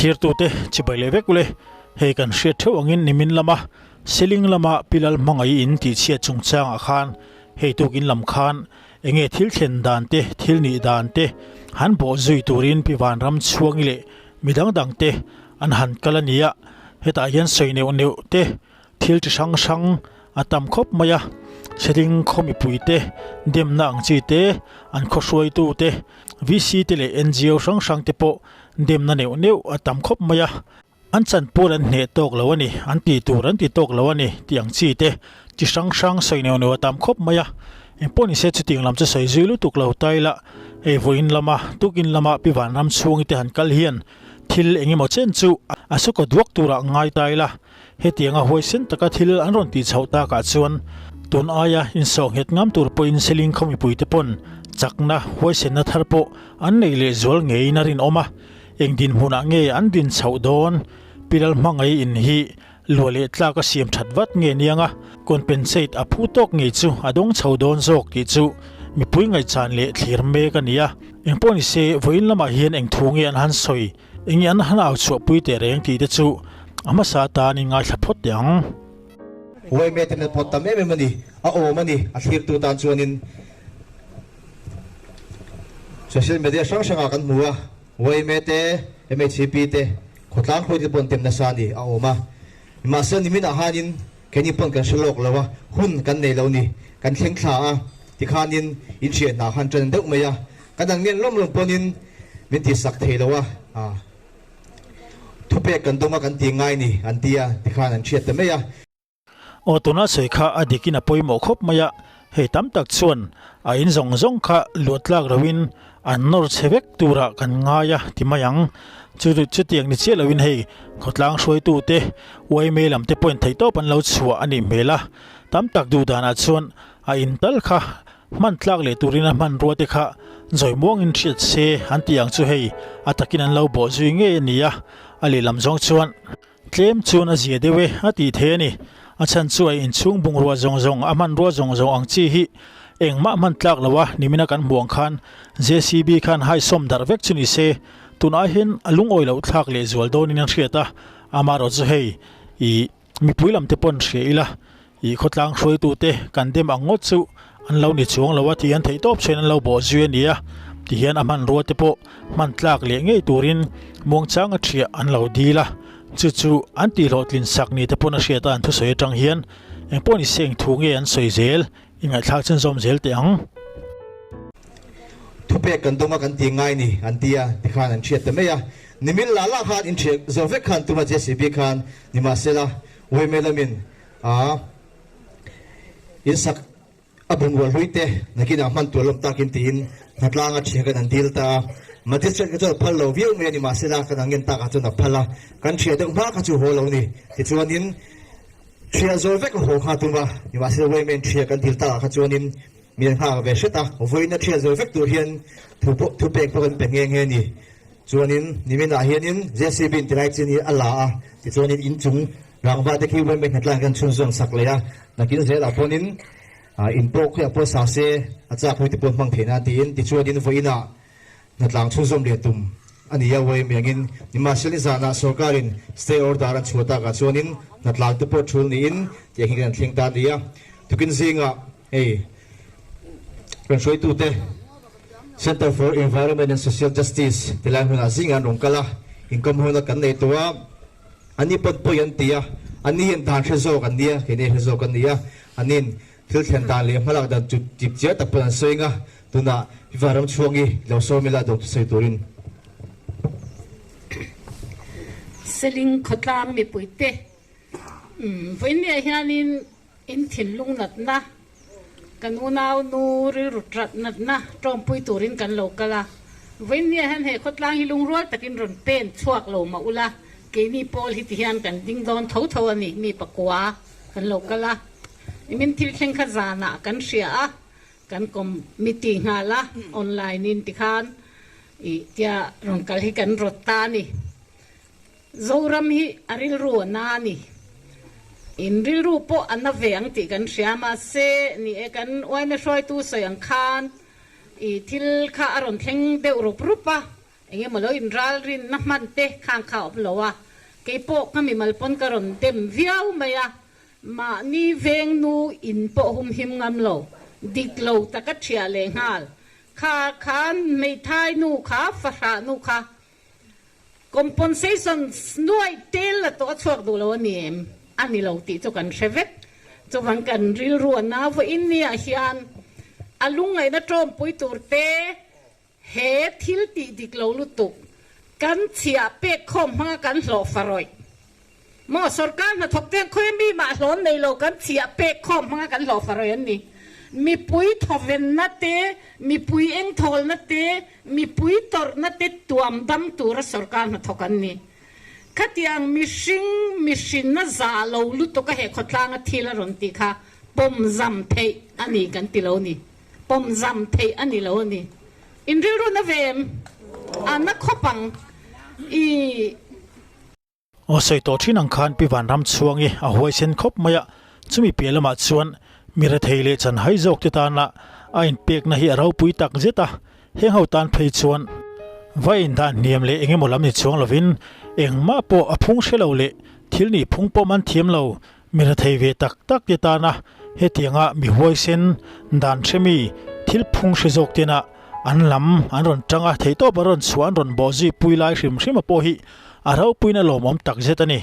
Thirtute chibai leh vek ule, hei kan hriat theuh angin nimin lama Seling lama Pilal hmangaih in tihchhiat chungchangah khan hei tukin lam khan enge thil thlen dan te, thil nih dan te han bawh zui turin Pi Vanram Chhuangi leh mi dang dang te an han kal a ni a, hetah hian sawi neuh neuh te thil chi hrang hrang a tam khawp mai a, Seling khaw mipui te, demna ang chi te, an khaw hruaitu te, VC te leh NGO hrang hrang te pawh demna neuh neuh a tam khawp mai a, an chanpual an hneh tawk lo a ni, an tih tur an ti tawk lo a ni tih ang chi te chi hrang hrang sawi neuh neuh a tam khawp mai a, engpawh ni se chutiang lam chu sawi zui lutuk lo ta ila, hei vawiin lama tukin lama Pi Vanram chhungi te han kal hian thil eng emaw chen chu a sukaw duak turah ngai ta ila, hetianga huaisen taka thil an rawn tih chhoh takah chuan tun aia insawh nghet ngam tur pawhin Seling khaw mipuite pawn chakna huaisenna thar pawh an nei leh zual ngeiin a rinawm a, eng dinhmunah nge an din chhoh dawn? Pilal hmangaih in hi luah leh tlak a siam that vat nge niang a, compensate a phu tawk ngei chu a dawng chho dawn zawk tih chu mipui ngaihchan leh thlir mek a ni a. Engpawh ni se, vawiin lamah hian eng thu nge an han sawi, eng nge an han au chhuahpui teh reng tih te chu a hmasa atan in ngaithla phawt teh ang. Huaime te hmel pawt tam em em a ni, a awm a ni, a thlirtu tan chuanin social media hrang hrangah kan hmu a, Huaime te, MHCP te, khawtlang hruaite pawh an tem nasa a ni, a awm a. Nimahsela niminah hanin keini pawn kan hre lawk lo a, hun kan nei lo ni, kan thleng thla a, tikhanin inhriat hna khan tan deuh mai a, kan an ngen lawm lawm pawnin min tihsak thei lo a, thupek kan dawng a kan ti ngai ni an ti a, tikhan an hriat ta mai a. Aw tuna sawi kha a dikin a pawimawh khawp mai a, hei tam tak chuan a in zawng zawng kha luah tlak loin an nawr chhe vek turah kan ngai a ti mai ang. Chu chutiang ni chiah loin hei khawtlang hruaitute yma lam te pawhin theihtawp an lo chhuah a nih hmel a, tam tak duh danah chuan a in tal kha hman tlak leh turin a hmanrua te kha zawi muangin hriat se an tih ang chu hei a takin an lo bawh zui ngei a ni a, a lehlam zawng chuan. Tlem chuan a zia deuh e a tih thei a ni. A chhan chu a inchhung bungrua zawng zawng, a hmanrua zawng zawng ang chi hi engmah hman tlak lo a, nimina kan hmuh ang khan JCB khan hai sawm darh vek chu ni se, tunah hian a lungawi loh thlak leh zual dawnin an hriat a, amaherawh chu hei ih mipui lam te pawn hria ila ih khawtlang hruaitute kan dem ang ngawt chu an lo ni chuang lo a tih an theih tawp chuan an lo bawh zui a ni a, tihian a hmanrua te pawh hman tlak leh ngei turin muangchang a thiah an lo dil a, chu chu an tih hlawhtlin sak ni te pawn a hriat a an thusawi atang hian engpawh ni se eng thu nge an sawi zel i ngaihthlak chhan zawm zel teh ang. Thupek kan dawng a kan ti ngai ni an ti a tikhan an hriat ta mai a, nimin lah lah khan inhriat zawh vek khan tuma JCB khan nimahsela Uaime lamin a insak a bungrua hlui te nakinah hman tur lawm takin tiin hnatlang a thian kan an dil ta a. Magistrate kha chuan a phal lo viau mai a ni mahsela kan ang ngen takah chuan a phal a, kan thiah deuh hma kha chu haw lo ni. Tichuanin thiah zawl vek a haw kha a tum a, nimahsela Wayman thiah kan dil takah kha chuanin mi an nghak ve hret a, vawiin a thiah zawl vek tur hian thu pawh thupek pawh kan pe nghe nghe a ni. Chuanin niminah hianin JCB in tilai chin hi a la a, tichuanin inchung Rangva te khi Wembley hnatlang hian chhunzawm sak leh a, nakin zelah pawnin in pawh khuiah pawh sa se a chak hui te pawh hmang theih nan tiin tichuanin vawiinah hnatlang chhunzawm leh tum a ni a, Wembley angin nimahsela nizanah sawrkarin stay order an chhuah takah chuanin hnatlang te pawh thul niin tiang hi kan thleng ta a ni a, tukin zingah hei kan hruaitute Centre for Environment and Social Justice tilai hmunah zingah an rawn kal a, inkawm hona kan nei tawh a. Ani pawn pawi an ti a, ani hian dan hre zawk an nia, keini hre zawk an ni a, ani'n thil thlen dan leh hmalak dan chu tip chiah tak pawn an sawi ang a, tunah Viva Ramchhuangi lo sawm ila dawng chu sawi turin. Seling khawtlang mipuite vawiinniah hianin in thinlung natna, kan unau nu rilru ṭat natna ṭawmpui turin kan lo kal a. Vawiinniah hian he khawtlang hi lungrual takin rawn pen chhuak lo mah ula, keini pawl hi tihian kan ding dawn tho tho a ni, mi pakua kan lo kal a. Nimin thil thleng kha zanah kan hria a, kan committee nghal a, online in tikhan ih tia rawn kal hi kan rawt ta a ni. Zoram hi a rilru a na a ni. In rilru pawh a na ve ang tih kan hria mahse ni e kan uaina hruaitu sawi ang khan i thil kha a rawn thleng deuh rup rup a. Engemaw lo inralrinna hman te khang kha a awm lo a, keipawh ka mimal pawn ka rawn dem viau mai a, mahni vengnu in pawh humhim ngam lo, dik lo taka ṭhiah leh nghal kha khan hmeithai nu kha fahrah nu kha Compensation nuai tel la tawh a chhuak duh lo a ni em? A ni lo tih chu kan hre vek. Chuvang kan rilru a nau vawiin niah hian a lungngaihna tawmpui tur te he thil tih dik lo lutuk kan chhiah pek khawm hmanga kan hlawh farawih Maw sorkar hnathawk te khawi mi mah hlawn nei lo kan chhiah pek khawm hmanga kan hlawh farawih an ni. Mipui thawvenna te, mipui engthawlna te, mipui tawrhna te tuam dam tura sorkar hnathawk an ni. Khatiang mihring mihrinna za lo lutuk a he khawtlanga thil a rawn tih kha pawm zam theih a ni kan ti lo ni. Pawm zam theih a ni lo a ni. In rilru na ve em? A na khawp ang. I. Aw sawi tawh thin ang khan Pi Vanramchhuangi a huaisen khawp mai a, chumi piah lamah chuan mi rethei leh chanhai zawk te tana a inpekna hi a ropui tak zet a, heng ho tan phei chuan va indah hniam leh engemaw lam ni chuang lovin engmah pawh a phung hre lo leh thil nih phung pawh man thiam lo mi rethei ve tak tak te tana hetianga mi huaisen dan hre mi thil phung hre zawk tena an lam an rawn tang a, theihtawp an rawn chhuah an rawn bawh zui pui lai hrim hrim a pawh hi A ropuiin a lawmawm tak zet a ni.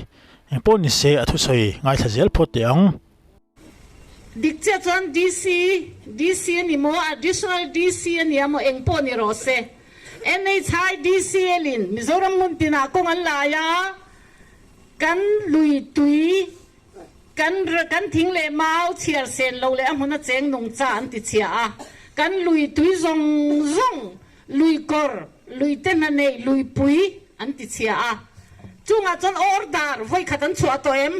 Engpawh ni se a thusawi ngaithla zel phawt teh ang. Dik chiah chuan DC, DC a ni maw, Additional DC a nia maw, engpawh ni rawh se. NHIDCL in Mizoram hmun tinah kawng an lai a, kan lui tui, kan kan thing leh mau chhiar sen lo leh a hmuna cheng nungcha an ti chhia a, kan lui tui zawng zawng Lui kawr, lui te hna nei luipui an ti chhia a, chungah chuan order vawi khat an chhuah tawh em?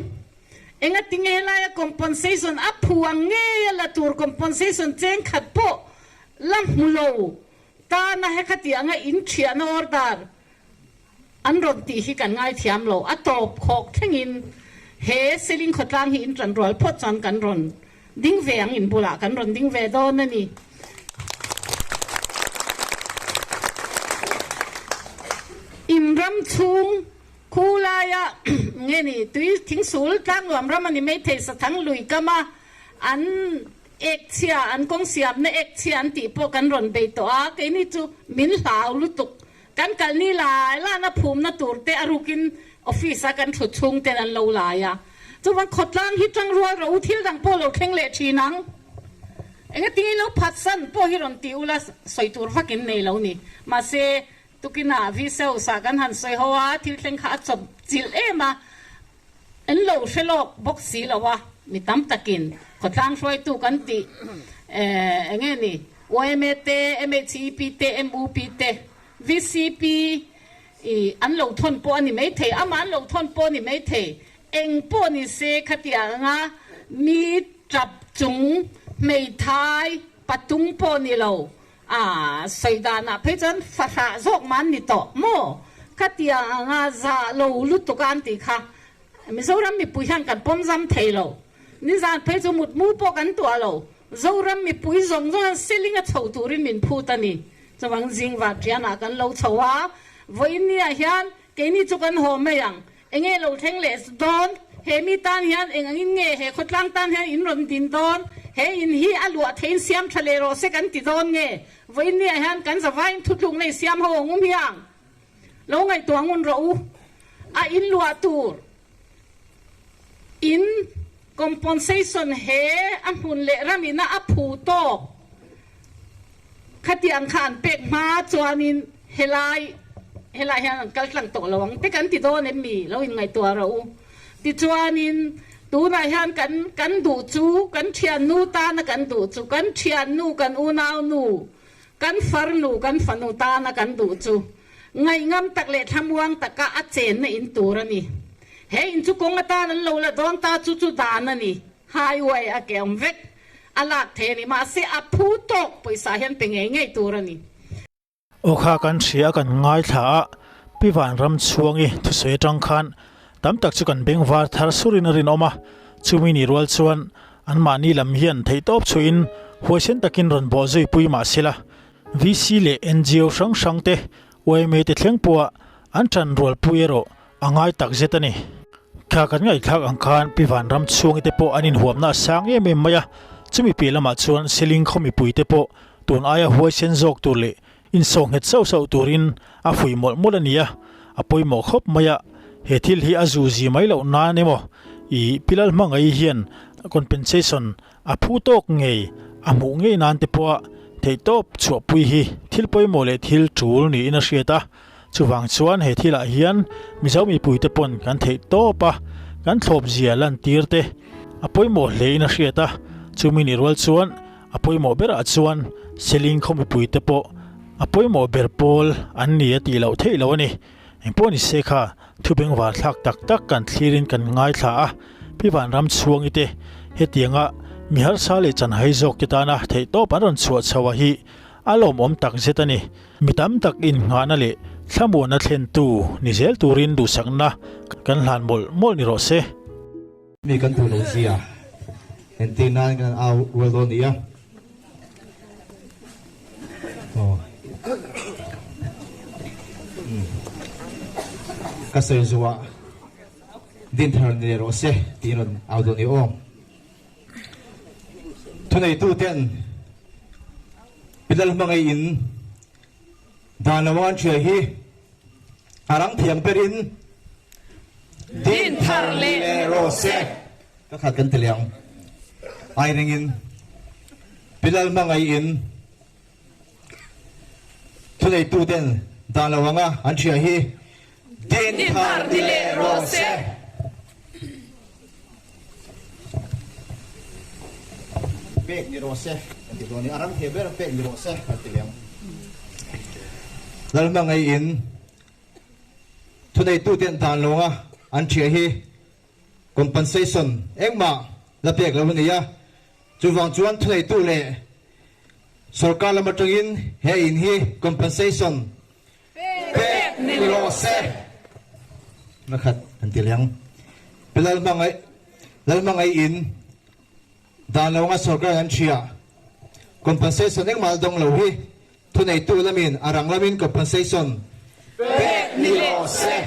Engati nge helaia compensation a phu ang ngei a la tur compensation cheng khat pawh la hmu lo tana hekhati anga inthiahna order An rawn tih hi kan ngaithiam lo, a tawp khawk thlengin he Seling khawtlang hi in tan rual phawt chuan kan rawn ding ve ang, in bulah kan rawn ding ve dawn a ni. In ram chhung khu laia nge ni tui thingsul tlangnuam ram a ni maithei sathang lui kama an ek chhia an kawng siamna ek chhia an tih pawh kan rawn bei tawh a, keini chu min hlau lutuk. Kan kal ni lai lana phumna tur te a rukin office a kan thut chhung ten an lo lai a. Chuvang khawtlang hi tang rual rawh u thil dang pawh lo thleng leh thin ang. Engatinge lo phatsan pawh hi rawn ti ula sawi tur vak in nei lo ni. Mahse tukinah VC House ah kan han sawi ho a thil thleng kha a chawp chilh em a. An lo hre lawk bawk si lo a, mi tam takin khawtlang hruaitu kan tih eng nge ni, yma te, MHEP te, MUP te, VCP i an lo thawn pawh a ni maithei, amah an lo thawn pawh a ni maithei, eng pawh ni se khatiang anga mi tap chung hmeithai patung pawh ni lo A sawi danah phei chuan fahrah zawk mah an ni tawh maw? Khatiang anga zah lo lutuk a an tih kha Mizoram mipui hian kan pawm zam thei lo. Nizan phei chu mutmu pawh kan tuah lo. Zoram mipui zawng zawng hian seling a chho turin min phut a ni. Chuvang zingvar ṭianah kan lo chho a, vawiin niah hian keini chu kan haw mai ang. Enge lo thleng leh dawn? He mi tan hian eng angin nge he khawtlang tan hian in rawn din dawn? He in hi a luah theiin siam tha leh rawh se kan ti dawn nge? Vawiinniah hian kan zavaiin thutlukna i siam ho ang um hiang lo ngaihtuah ngun rawh u. A in luah tur in compensation he a hmun leh ram ina a phu tawk Khatiang kha an pek hma chuanin helai helai hian an kal tlang tawh lo ang te kan ti dawn em mi lo inngaihtuah rawh u. Tichuanin tunah hian kan kan duh chu kan thiannu tana kan duh chu kan thiannu kan unaunu kan farnu kan fanu tana kan duh chu ngaihngam tak leh thlamuang taka a chenna in tur a ni. He in chu kawng atan an lo la dawn ta chu chu dan a ni. Highway a ke awm vek. A lak thei a ni. Mahse, a phu tawk pawisa hian pe ngei ngei tur a ni. Aw kha kan hria a kan ngaithla a, Pi Vanramchhuangi thusawi atang khan tam tak chu kan beng var thar surin a rinawm a, chumi ni rual chuan anmahni lam hian theihtawp chhuihin huaisen takin rawn bawh zui pui mahsela VC leh NGO hrang hrang te. Yma te thleng pawha an ṭan rualpui erawh a ngai tak zet a ni. Thla kan ngaihthlak ang khan Pi Vanram chhungi te pawh an inhuamna a sang em em mai a, chumi piah lamah chuan Seling khaw mipui te pawh tun aia huaisen zawk tur leh insawh nghet sauh sauh turin a fuih mawlh mawlh a ni a, a pawimawh khawp mai a, he thil hi a zu zi mai loh nan emaw i Pi Lalhmangaih hian compensation A phu tawk ngei, a hmuh ngei nan te pawha theihtawp chhuahpui hi thil pawimawh leh thil tul niin a hriat a. Chuvang chuan he thilah hian Mizo mipuite pawn kan theihtawp a, kan thlawp zia lantir te a pawimawh hlein a hriat a. Chumi nih rual chuan a pawimawh berah chuan Seling khaw mipuite pawh a pawimawh ber pawl an ni a tih loh theih loh a ni. Engpawh ni se kha thu bengvar thlak tak tak kan thlirin kan ngaithla a, Pi Vanram Chhuangi te hetianga mi harsa leh chanhai zawk te tana theihtawp an rawn chhuah chho a hi a lawmawm tak zet a ni. Mi tam tak innghahna leh thlamuanna thlentu ni zel turin duhsakna kan hlan mawlh mawlh ni rawh se. Mi kan duh lo zia entir nan kan au rual dawn nia. Aw. Ka sawi zuah din thar ni leh rawh se tiin rawn au dawn nia aw. Thuneitu ten Pilal hmangaihin dan lo an hria hi A rang thiam berin din thar leh rawh se. Ka khat kan ti leh ang. Ai ringin Pi Lalhmangaihin thuneituten dan lo anga an hria hi din thar ni leh rawh se. Pek ni rawh se kan ti dawn i, a ram thei ber pek ni rawh se kan ti leh ang. Lalhmangaihin thuneituten dan lawnga an ṭhiah hi compensation engmah la pek lo a ni a, chuvang chuan thuneitu leh sorkar lam aṭangin he in hi compensation Pek ni rawh se. Na khat an ti leng. Pi Lalhmangaih Lalhmangaih in dan lo anga sorkar an hria. Compensation engmah la dawng lo hi thuneitu lamin a rang lamin compensation pek ni rawh se.